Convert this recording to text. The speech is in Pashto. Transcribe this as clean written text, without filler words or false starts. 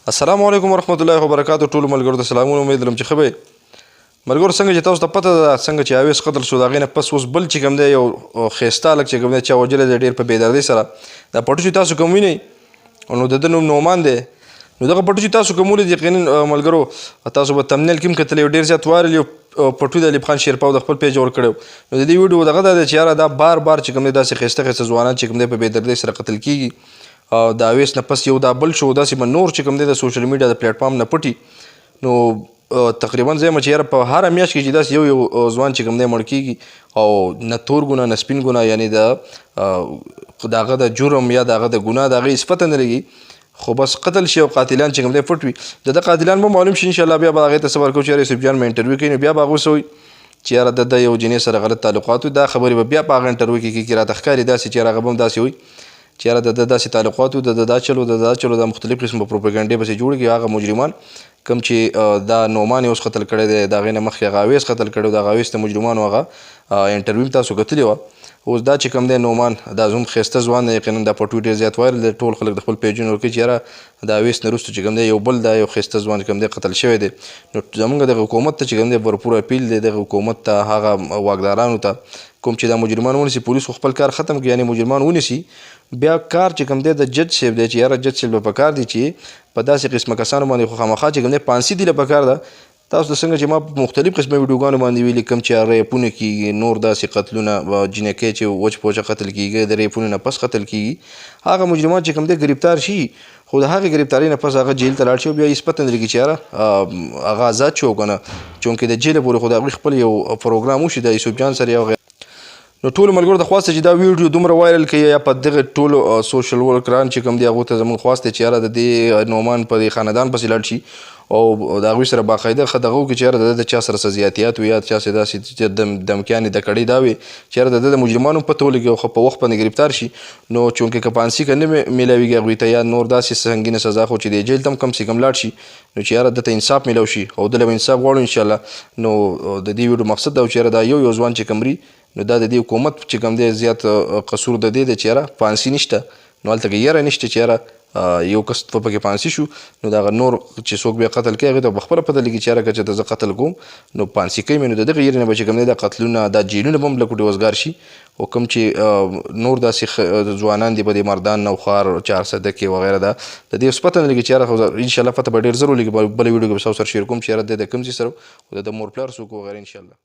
السلام علیکم ورحمت الله وبرکاتو. ټول ملګرو ته سلامونه. امید لرم چې ښه به یئ. ملګرو، څنګه چې تاسو ته پته ده، څنګه چې اویس قتل شو، د هغې نه پس اوس بل چې کوم دی یو ښایسته هلک چې کوم دی چا وژلی دی ډېر په بېدردۍ سره. دا پټو چې تاسو کوم وینئ، نو د ده نوم نعمان دی. نو دغه پټو چې تاسو کوم ولید، یقینا ملګرو تاسو به تمنیل کې هم کتلی، ډېر زیات وایرل یو پټو د الیف خان شیرپاو د خپل پیج ورکړی. نو د دې ویډیو دغه دا دی چې یاره دا بار بار چې کوم دی داسې ښایسته ښایسته ځوانان چې کوم دی په بېدردۍ سره قتل کېږي. او د اویس نه پس یو دا بل شو، داسې به نور چې کوم دی د سوشل میډیا د پلیټ فارم نه پټي. نو تقریبا زه یم چې یاره په هره میاشت کې چې داسې یو یو ځوان چې کوم دی مړ کېږي، او نه تور ګناه نه سپین ګناه، یعنې د هغه د جرم یا د هغه د ګناه د هغې هېڅ پته نه لګي، خو بس قتل شي او قاتلان چې کوم دی پټ وي. د ده قاتلان به معلوم شي انشاءالله. بیا به هغې ته صبر کوو چې یاره یوسف جان به انټرویو کوي، نو بیا به هغه څه وایي چې یاره د ده یو جینۍ سره غلط تعلقات وي. دا خبرې به بیا په هغه انټرویو کې کېږي. راته ښکاري داسې چې یاره هغه به هم داسې وایي چې یاره د ده داسې تعلقات وو، د ده دا چلو، د ده دا چلو، دا مختلف قسم پروپاګنډې پسې جوړې کړي. هغه مجرمان کوم چې دا نعمان یې اوس قتل کړی دی، د هغې نه مخکې هغه اویس قتل کړی و، د هغه اویس د مجرمانو هغه انټرویو هم تاسو کتلې وه. اوس دا چې کوم دی نعمان، دا زموږ ښایسته ځوان دی، یقینا دا پټو ډېر زیات وایرل دی. ټول خلک د خپل پیجونو ورکوي چې یاره د اویس نه وروسته چې کوم دی یو بل دا یو ښایسته ځوان چې کوم دی قتل شوی دی. نو زموږ دغه حکومت ته چې کوم دی بھرپور اپیل دی، دغه حکومت ته، هغه واکدارانو ته کوم چې دا مجرمان ونیسي. پولیس خو خپل کار ختم کړي، یعنې مجرمان ونیسي، بیا کار چې کوم دی د جج صاحب دی چې یاره جج صاحب له پکار دی چې په داسې قسمه کسانو باندې خو خامخا چې کوم دی پانسي دي له پکار ده. تاسو ته څنګه چې ما په مختلف قسمه ویډیوګانو باندې ویلي، کوم چې ریپونه کېږي، نور داسې قتلونه، جینکۍ چې وچ پوچه قتل کېږي، د ریپونو نه پس قتل کېږي، هغه مجرمان چې کوم دی ګرفتار شي، خو د هغې ګرفتارۍ نه پس هغه جیل ته لاړ شي او بیا هېڅ پته نه لګي چې یاره هغه ازاد شو او که نه، چونکې د جیله پورې خو د هغوی خپل یو پروګرام وشي د یوسف جان سره یو. نو ټولو ملګرو ته خواست چې دا ویډیو دومره وایرل کړئ، یا په دغه ټولو سوشل ورکران چې کوم دی هغو ته زموږ خواست دی چې یاره د دې نعمان په دې خاندان پسې لاړ شي او د هغوی سره باقاعده ښه دغه وکړي چې یاره د ده د چا سره څه زیاتیات وي یا چا سره داسې دمکیانې د کړۍ دا وي چې یاره د ده د مجرمانو پته ولګي او ښه په وخت باندې ګرفتار شي. نو چونکې که پانسي که نه میلاویږي هغوی ته یا نور داسې سنګینه سزا، خو چې د جیل ته هم کم سې کم لاړ شي، نو چې یاره ده ته انصاف میلاو شي او ده له به انصاف غواړو انشاءالله. نو د دې ویډیو مقصد دا و چې یاره دا یو یو ځوان چې کوم مري، نو دا د دې حکومت چې کوم دی زیات قصور د دې دی چې یاره پانسي نشته. نو هلته کې یاره نشته چې یاره یو کس په پکې پانسي شو، نو دغه نور چې څوک بیا قتل کوي هغې ته به خپله پته لګي چې یاره که چېرته زه قتل کوم نو پانسي کوي مې. نو د دغې یرې نه به چې کوم دی دا قتلونه دا جیلونه به هم لږ وزګار شي. او کوم چې نور داسې ځوانان دي په دې مردان، نوښار، چارسده کې وغیره، دا د دې اوس پته نه لګي چې یاره، خو انشاءالله پته به ډېر زر ولګي. بله ویډیو کې به ستاسو سره شیر کوم چې یاره د کوم ځای سره او د مور پلار څوک وغیره انشاءالله.